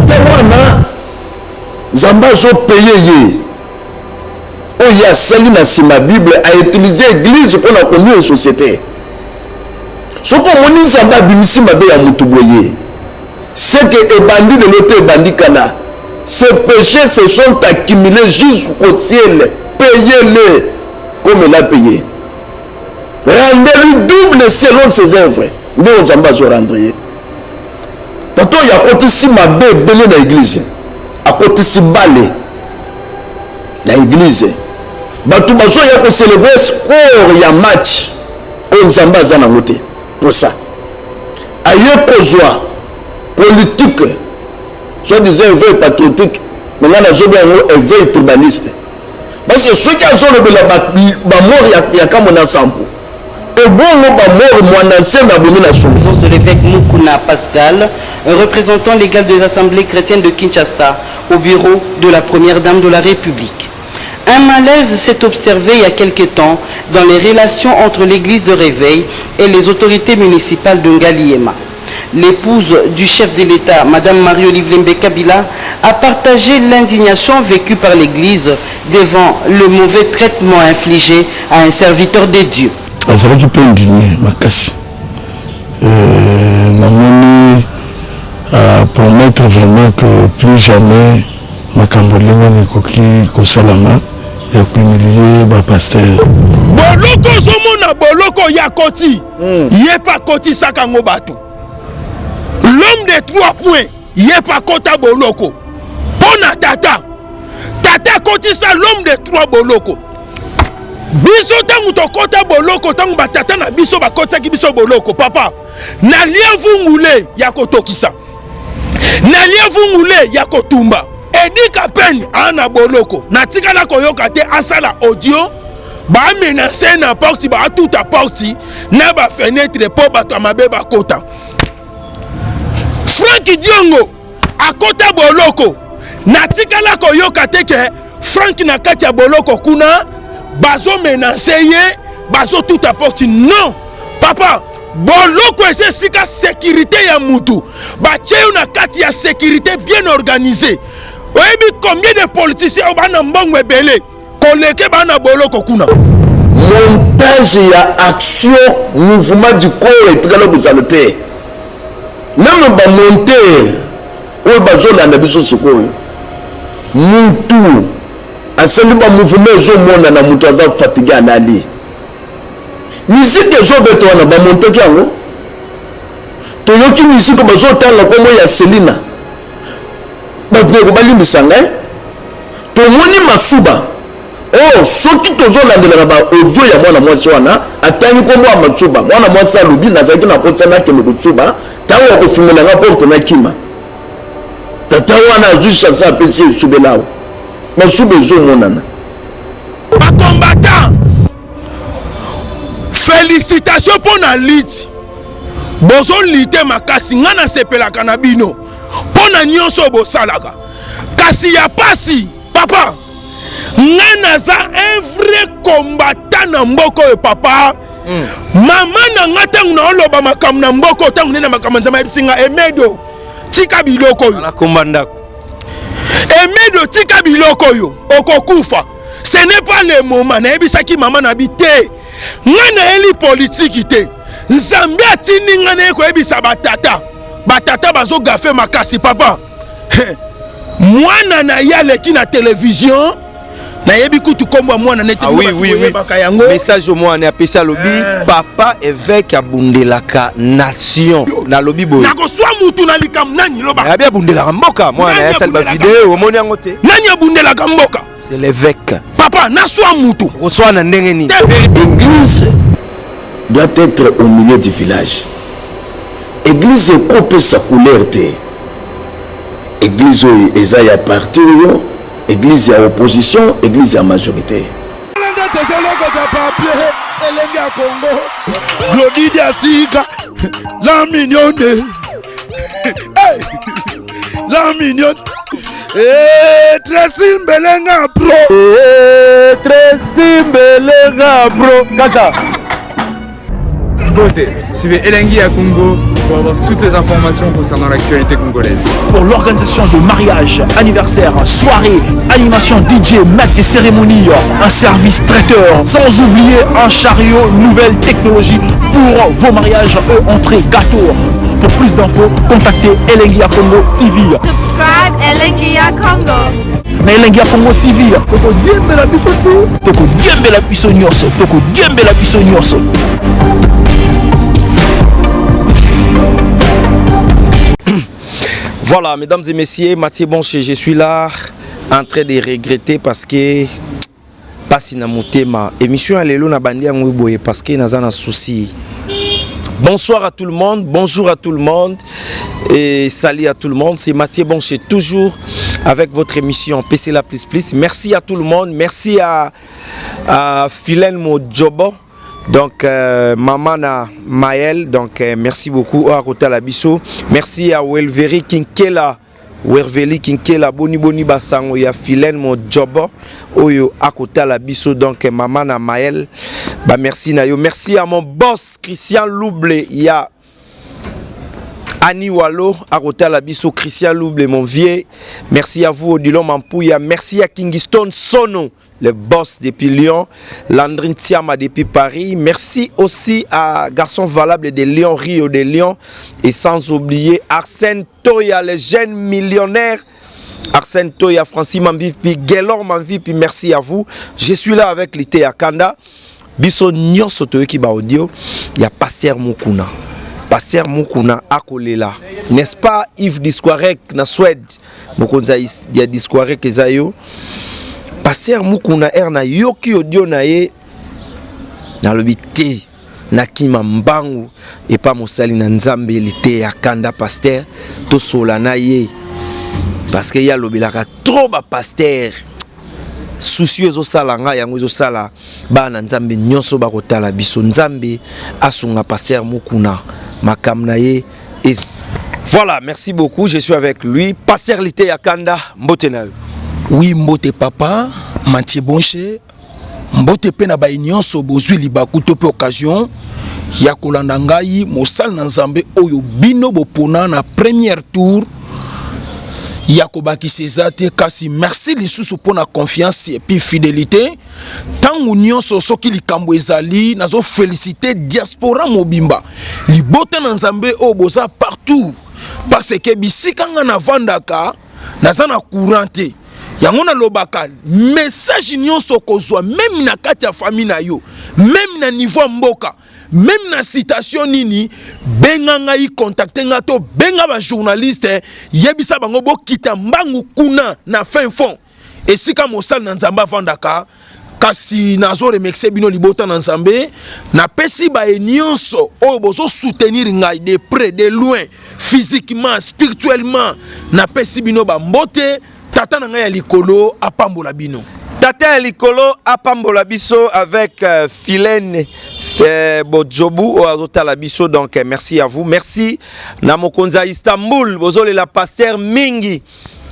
Tata wana Nzambe azo paye ye oyo ye asali na nsima Bible a utiliser eglise mpo na konuire société. Soki omoni Nzambe abimisi mabe ya mutu boye, c'est que ebandi lelo te, ebandi kala. Ces péchés se sont accumulés jusqu'au ciel. Payez-le comme il a payé. Rendez-lui double selon ses œuvres. Nde Nzambe azo rendre ye. Tata oyo akotisi mabe ebele na eglise, akotisi bale na eglise, bato bazoya kocelebre score ya match oyo Nzambe aza nango te. Posa aye kozwa politique soit disant éveil patriotique, mais ngai nazobi yango éveil tribaliste, parce que soki azolobela bamort ya Kamwina Nsapu, ebongo bamort Mwana Nsemi abomi na Sumbu. Présence de l'évêque Mukuna Pascal, représentant légal des assemblées chrétiennes de Kinshasa, au bureau de la première dame de la République. Un malaise s'est observé il y a quelque temps dans les relations entre l'église de réveil et les autorités municipales de Ngaliema. L'épouse du chef de l'État, Madame Marie-Olive Lembe Kabila, a partagé l'indignation vécue par l'église devant le mauvais traitement infligé à un serviteur de Dieu. Azalaki mpe indigné makasi. Namoni promettre vraiment que plus jamais makambo ndenge wana ekoki kosalama ya kohumilie bapasteur. Boloko ozomona boloko ya koti ye mpe akotisaka yango bato. L'homme de trois points ye mpe akota boloko mpo na tata. Tata akotisa l'homme de trois boloko. Biso ntango tokota boloko, ntango batata na biso bakotisaki biso boloko, papa nalia vungule ya kotokisa, nalia vungule ya kotumba. Edi Kapend aa na boloko, natikala koyoka te asala audio bamenase na porte, baatuta porte na bafenetre mpo bato ya mabe bakota. Frank Diongo akota boloko, natikala koyoka te ke Frank na kati ya boloko kuna bazomenase ye, bazotuta porte. Non papa, boloko eza esika sécurité ya mutu, batie yo na kati ya sécurité bien organisée. Oyebi combien de politiciens oyo bana mbongo ebele koleke bana boloko kuna? Montage ya action mouvement du corps etikala kozala te. Même bamonteur oyo bazolanda biso sikoyo, mutu asali bamouvement ezomonana, mutu aza fatigué, alali. Musique ezobeta wana, bamontaki yango, toyoki musique bazotanga kombo ya Selina. Bato balimbisa ngai, tomoni masuba oyo. Soki tozolandela na baaudio ya mwana mwasi wana, atangi kombo ya masuba. Mwana mwasi alobi: "Nazalaki na posa nakende kosuba, ntango akofungola nga porte nakima." Tata wana azwi chance, apesi esubela awa, masuba ezomonana. Bacombattant, félicitation mpo na lutte bozolite makasi. Ngai nasepelaka na bino mpo na nyonso oyo bosalaka, kasi ya pasi papa, ngai naza un vrai combattant na mboka oyo papa. Mama na nga, ntango naoloba makambo na mboka oyo, ntango nde na makambo, Nzambe ayebisi nga: "Emedo, tika biloko oyo." Nakomba ndako. "Emedo, tika biloko oyo, okokufa, ce n'est pas le moment." Nayebisaki mama na bi te, ngai nayeli politiki te, Nzambe atindi ngai naye koyebisa batata. Batata bazogafe makasi papa. Mwana na ye aleki na televizio, nayebi kutu nkombo ya mwana nete. Ah, oui. Boyebaka yango. Message mwana apesi, alobi papa évêque abundelaka nation. Nalobi boye: Nakoswa mutu na likambo nani loba. Abi abundelaka mboka, mwana Nani asali abundelaka? Bavideo omoni yango te. Nani abundelaka mboka? C'est l'évêque. Papa, naswa mutu. Okoswana na ndenge nini? Église doit être au milieu du village. Église ekopesa couleur te. Église oyo eza ya parti oyo, église ya opposition, église ya majorité. Nde tozolokota papier elenge ya Kongo Glodi Diasika la mignonne. Hey! La mignonne. Eh, Tracy Mbelenga bro. Tracy Mbelenga bro kaka. Mbote, suivez Elengi ya Congo. Pour avoir toutes les informations concernant l'actualité congolaise. Pour l'organisation de mariages, anniversaires, soirées, animation DJ, maître des cérémonies, un service traiteur, sans oublier un chariot nouvelle technologie pour vos mariages et entrées gâteaux. Pour plus d'infos, contactez Elengi ya Congo TV. Subscribe Elengi ya Congo. Na Elengi ya Congo TV. Tokodiembela biso tout. Tokodiembela biso nyonso. Tokodiembela biso nyonso. Voilà, mesdames et messieurs, Mathieu Bonche, je suis là en train de regretter parce que pasi na motema. Émission ya lelo na bandi yango boye parce que naza na souci. Bonsoir à tout le monde, bonjour à tout le monde et salut à tout le monde. C'est Mathieu Bonche toujours avec votre émission PC La Plus Plus. Merci à tout le monde, merci à Philène Modjobo. Donc maman na Maël, donc merci beaucoup à Rotala Bisso. Merci à Welveri Kinkela, Werveli Kinkela, Boni Boni Basango ya Philène Modjobo oyo akotala biso. Donc maman na Maël, bah merci na yo. Merci à mon boss Christian Louble ya Annie Wallo, akotala biso Christian Louble mon vieux. Merci à vous Odilon Mampouya, merci à Kingston Sono, le boss depuis Lyon, Landrine Tiama depuis Paris. Merci aussi à Garçon Valable de Lyon, Rio de Lyon, et sans oublier Arsène Toya, le jeune millionnaire. Arsène Toya, Francis Mambi, puis Guélor Mambi, puis merci à vous. Je suis là avec Lité Akanda. Biso nyonso toyoki ba audio ya Pasteur Mukuna. Pasteur Mukuna akolela. N'est-ce pas Yves Disquarek na Suède? Mokonzi ya Disquarek eza yo. Pasteur Mukuna er na yoki audio na ye nalobi te nakima mbangu epa mosali na Nzambe Lité Akanda pasteur tosola na ye parce que ye alobelaka trop ba pasteur. Souci ezosala nga yango ezosala bana Nzambe nyonso bakotala biso. Nzambe asunga pasteur Mukuna makambo na ye. Voilà, merci beaucoup. Je suis avec lui, pasteur Lité Akanda mbote na yo. Oui, mbote papa, Mathieu Bonche, mbote pe na baye nyonso bozwi libaku to pe occasion ya kolanda ngai mosali na Nzambe oyo bino bopona na première tour ya kobakisa eza te, kasi merci lisusu pona confiance et puis fidélité. Tango nyonso soki likambo ezali, nazo féliciter diaspora mobimba, libota na Nzambe oyo boza partout, parce que bisika nga navandaka naza na courant te. Yango nalobaka message nyonso kozwa même na kati ya famille na yo, même na niveau ya mboka, même na citation nini, benga ngai, contacte nga to benga ba journaliste, yebisa bango bokita mbangu kuna na fin fond esika mosali na Nzambe avandaka. Kasi nazo remercier bino libota na Nzambe, napesi baye nyonso oyo bozo soutenir ngai de près de loin, physiquement, spirituellement, napesi bino ba mbote. Tata na ngai ya likolo apambola bino. Tata ya likolo apambola biso avec Philène Bodjobu oyo azotala biso. Donc merci à vous, merci na mokonzi ya Istanbul bozolela pasteur mingi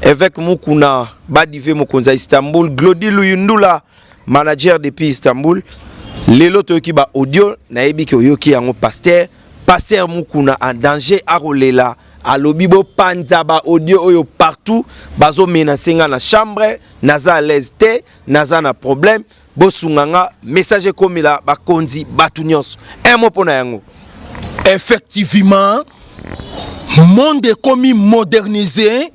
évêque Mukuna Badive mokonzi ya Istanbul, Glody Luyundula manager depuis Istanbul. Lelo toyoki ba audio nayebi ke oyoki yango pasteur, pasteur Mukuna en danger akolela alobi bopanza ba audio oyo partout, bazo menacer nga na chambre, naza à l'aise te, naza na problème, bosunga nga, message ekomela bakonzi batu nyonso. Un mot pona yango. Effectivement, monde ekomi modernisé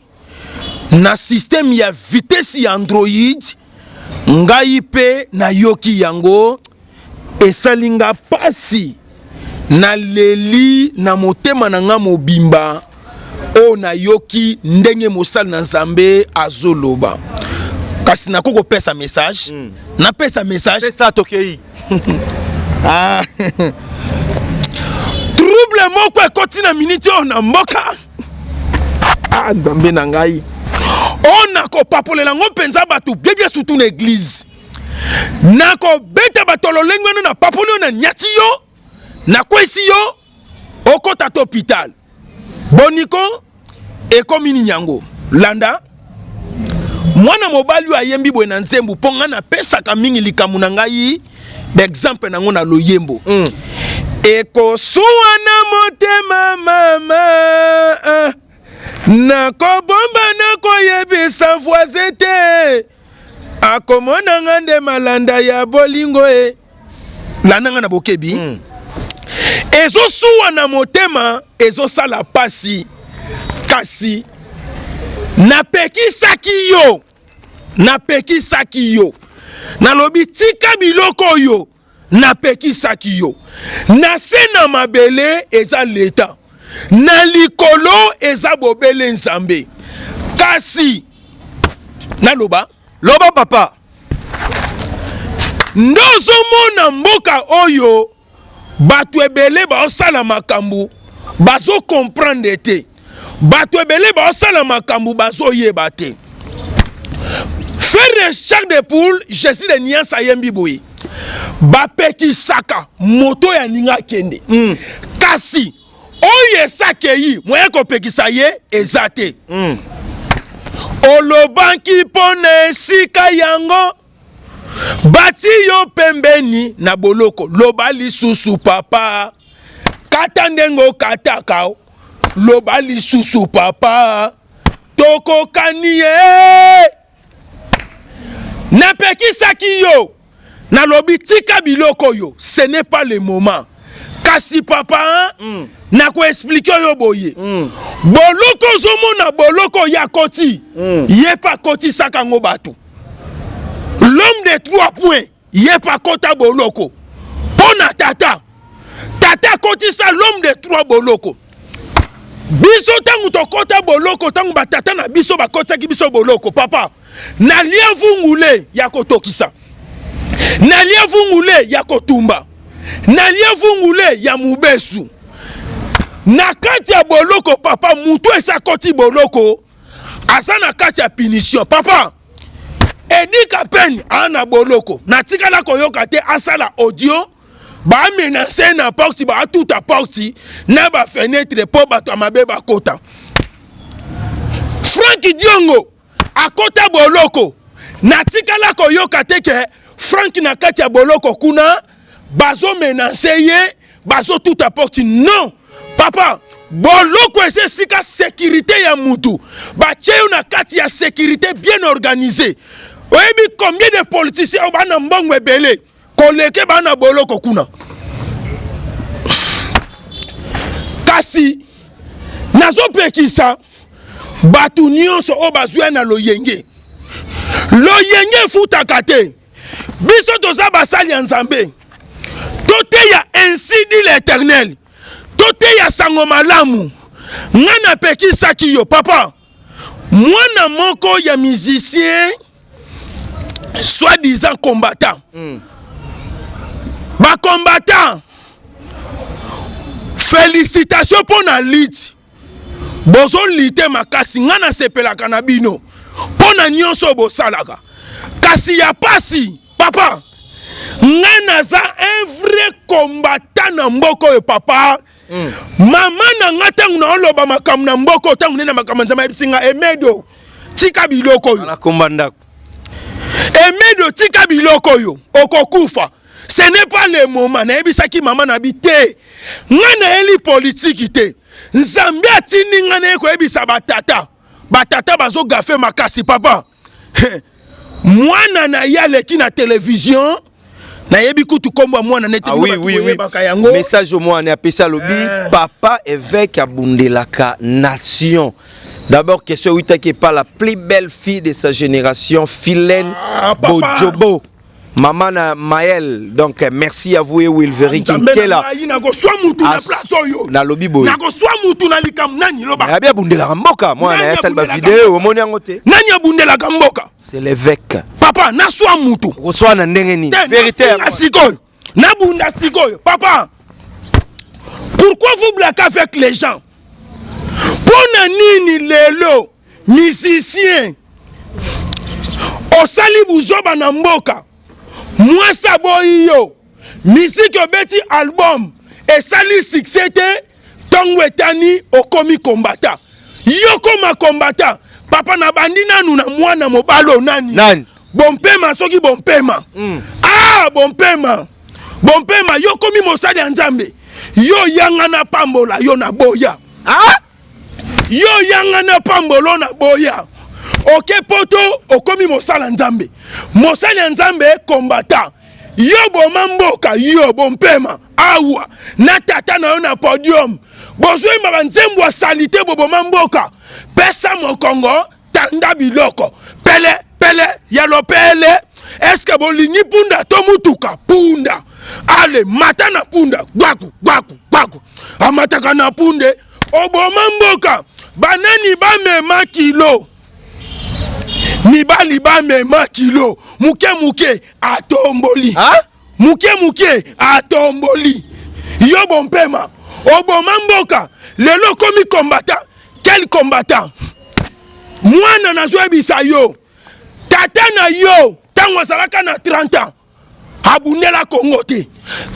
na système ya vitesse ya Android. Ngai pe nayoki yango esali nga pasi, naleli na motema na nga mobimba oyo nayoki ndenge mosali na Nzambe azoloba. Kasi nakoki kopesa message, napesa message. Pesa tokei. Ah. Trouble moko ekoti na minute oyo na mboka. Ah, Nzambe na ngai. Oyo nakopapolela ngo mpenza bato bien bien surtout na église. Nakobeta bato lolenge wana na papoli oyo na nyati yo, nakwesi yo, okota to hôpital. Boniko ekomi nini yango? Landa mwana mobali oyo ayembi boye na nzembo, mpo ngai napesaka mingi likambo na ngai ba exemple nango na loyembo. Ekosuwa na motema mama ah. Nakobomba nakoyebisa voisin te akomona nga nde malanda ya bolingo e landa nga na bokebi mm. Ezosuwa na motema ezosala pasi kasi napekisaki yo napekisaki yo nalobi tika biloko oyo Napekisaki yo. Na se na mabele eza leta, na likolo eza bobele Nzambe. Kasi naloba loba papa, nde ozomona mboka oyo bato ebele baosala makambo bazo comprendre te. Bato ebele baosala makambo bazoyeba te. Frère Charles de Poule, Jésus de Niance ayembi boye. Bapekisaka moto ya ninga akende. Kasi oyo esakei moyen kopekisa ye eza te. Olobaki mpo na esika yango bati yo pembeni na boloko, loba lisusu papa, kata ndenge okataka, loba lisusu papa, tokokani ye. Napekisaki yo, nalobi tika biloko oyo, ce n'est pas le moment. Kasi papa, nako expliquer yo boye. Boloko ozomona boloko ya koti, ye pa kotisaka ngo bato. L'homme de 3 points, ye pa kota boloko. Pona tata, tata kotisa l'homme de 3 boloko. Biso tangu tokota boloko, tangu batata na biso bakotisaki biso boloko, papa, nalia vungule ya kotokisa, nalia vungule ya kotumba, nalia vungule ya mubesu. Na kati ya boloko papa, mutu esi akoti boloko aza na kati ya punition papa. Eddy Kapend aza na boloko, natikala koyoka te asala audio ba menacer na porte, ba tuta porte na ba fenêtre po bato ya mabe bakota. Frank Diongo akota boloko, natikala koyoka te ke Frank na kati ya boloko kuna bazo menacer ye, bazo tuta porte. Non papa, boloko eza esika sécurité ya mutu, batie yo na kati ya sécurité bien organisée. Oyebi combien de politiciens oyo bana mbongo ebele koleke bana boloko kuna? Kasi nazopekisa bato nyonso oyo bazwi na loyenge. Loyenge efutaka te. Biso toza basali ya Nzambe, toteya ainsi dit l'Éternel, toteya sango malamu. Nga napekisaki yo papa, mwana moko ya musicien soi-disant combattant. Ba combattant, félicitations pour na lutte. Bozo lutte makasi, nga nasepelaka na bino mpo na nyonso bosalaka. Kasi ya pasi papa, nga naza un vrai combattant na mboka oyo papa. Mama na nga ntango naoloba makambo na mboka oyo, ntango nde na makambo Nzambe ayebisi nga, Emedo tika biloko oyo. Nakomba ndako. Emedo tika biloko oyo, okokufa. Ce n'est pas le moment. Nayebisaki mama na bi te, nga nayeli politiki te. Nzambe atindi nga naye koyebisa batata. Batata bazo gafe makasi papa. Mwana na ye aleki na télévision, nayebi kutu kombo ya mwana nete. Ah, oui, oui, oui. Yango message au mwana apesa alobi papa évêque abundelaka nation. D'abord question uitaki pas la plus belle fille de sa génération, Philène Ah, papa. Bojobo, maman na Maël. Donc merci à vous et Wilveri Kinkela. Nakoswa mutu na place oyo. Nalobi boye. Nakoswa mutu na likambo nani loba. Nayebi abundelaka mboka mwana Nani ya sali ba abundelaka vidéo omoni yango te. Nani abundelaka mboka? C'est l'évêque. Papa, naswa mutu. Okoswa na ndenge nini? Te, Vérité. nafinga sikoyo. Nabunda sikoyo. Papa, pourquoi vous blaguez avec les gens? Pona nini lelo musicien osali buzoba na mboka, mwasi aboyi yo, musique obeti album esali succès te, ntongo etani okomi combattant. Yo koma combattant papa, na bandi nanu na mwana mobali oyo nani? Nani? Bompema, soki bompema. Ah, bompema. Bompema, yo komi mosali ya Nzambe. Yo yanga na pambola yo na boya. Ah? Yo yanga na pambolo na boya. Oke poto okomi mosala Nzambe. Mosali ya Nzambe combattant. Yo boma mboka yo bompema awa na tata na yo na podium. Bozoyemba ba nzembo ya salite boboma mboka. Pesa mokongo tanda biloko pele pele ya lopele eske bolingi punda to mutuka punda ale mata na punda gwaku gwaku gwaku amataka na punde oboma mboka banani bamema kilo mibali bamema kilo muke muke atomboli Muke muke atomboli yo bompema oboma mboka lelo okomi combattant quel combattant mwana nazoyebisa yo tata na yo ntango azalaka na 30 ans abundela Congo te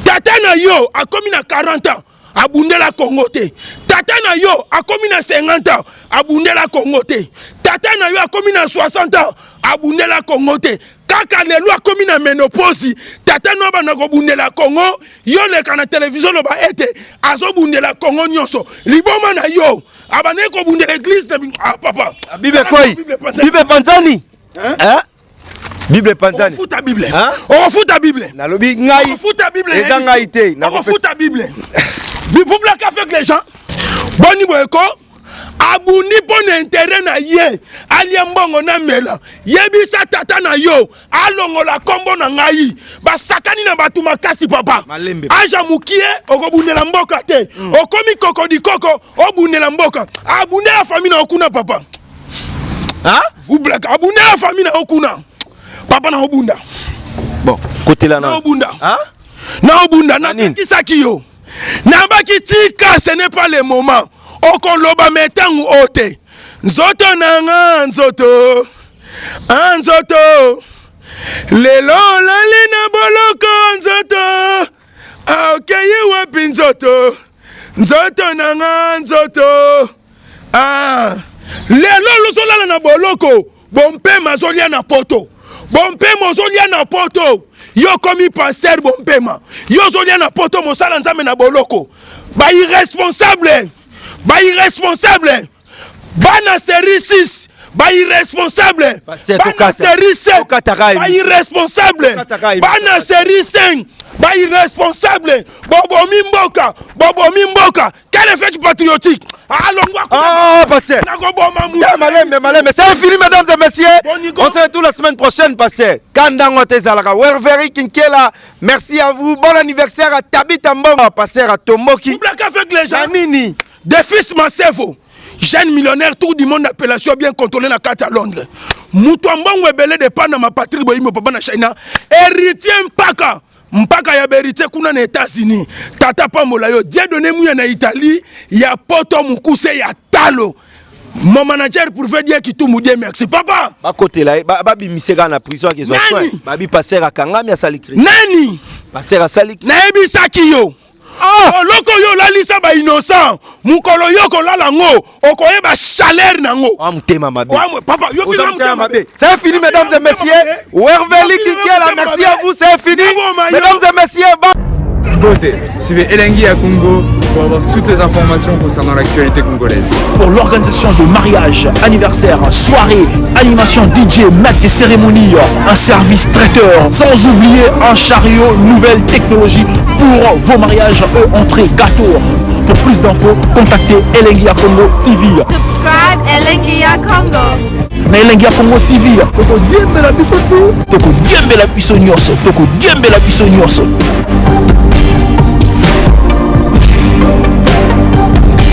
tata na yo akomi na 40 ans abundela Congo te tata na yo akomi na 50 ans abundela Congo te tata na yo akomi na 60 ans abundela Congo te kaka lelo akomi na menopause tata no abanda kobundela Congo yo leka na televizio loba ete azobundela Congo nyonso liboma na yo abandaki kobundela eglise na ah, papa bible kwei bible panzani hein? Bible epanzani. Okofuta Bible. Hein? Okofuta Bible. Nalobi ngai. Okofuta Bible. Eza ngai te. Okofuta Bible. Bible avec les gens. Boni boyeko abundi mpo na intere na ye alia mbongo na mela yebisa tata na yo alongola nkombo na ngai basakani na bato makasi papa aja mokie okobundela mboka te mm. okomi kokodikoko obundela mboka abundela fami na yo kuna papa abundela famille na yo kuna papa na obunda bon kotela na obunda na obunda napekisaki yo nabaki tika ce n'est pas le moment okoloba me ntango oyo te nzoto na nga nzoto a nzoto lelo olali na boloko nzoto okei wapi nzoto nzoto na nga nzoto Ah, lelo ozolala na boloko bompema azolia na poto bompema ozolia na poto yo okomi paster bompema yo ozolia na poto mosala nzambe na boloko bairresponsable bairresponsable bana serie 6 bairresponsable bana serie 7 bairresponsable bana serie 5 bairresponsable bobomi mboka bobomi mboka Quel effet patriotique Alongwa Ah, pasteur. Nakoboma mutu. Malembe, malembe. C'est fini, mesdames et messieurs. On se retrouve la semaine prochaine, pasteur. Kandango Tezalaka. Werveri Kinkela. Merci à vous. Bon anniversaire à Tabita Mbongo, pasteur à Tomboki. Blague avec les gens. Nini. Des fils Massevo. Jeune millionnaire, tour du monde, appellation bien contrôlée na kati à Londres. Mutu mbongo ebele de Panama, Patrick Boyimo, papa na China. Héritier Mpaka. Mpaka ya berite kuna na Etats-Unis. Tata pambola yo. Dieu donné muya na Italie ya poto mukuse ya talo. Mon manager pour dire Kitumbu Dieu merci papa. Bakotela ye babimise kaka na prison akezwa soin. Babi pasteur akangami asali crise. Nani? Pasteur asali Nayebisaki yo. Ah! Oloko yo olalisa ba innocent mokolo yo okolala ngo okoyeba chaleur na ngo. Ah motema mabe. Papa yo fina motema mabe. C'est fini mesdames et messieurs. Werveli Kikela merci à vous c'est fini. Mesdames et messieurs. Beauté. Suivez Elengi à Congo pour avoir toutes les informations concernant l'actualité congolaise. Pour l'organisation de mariages, anniversaires, soirées, animation DJ, maître des cérémonies, un service traiteur, sans oublier un chariot nouvelle technologie pour vos mariages et entrées gâteaux. Pour plus d'infos, contactez Elengi Congo TV. Subscribe Elengi Congo. Na Elengi ya Congo TV. Tokodiembela biso tout. Tokodiembela biso nyonso. Tokodiembela biso nyonso.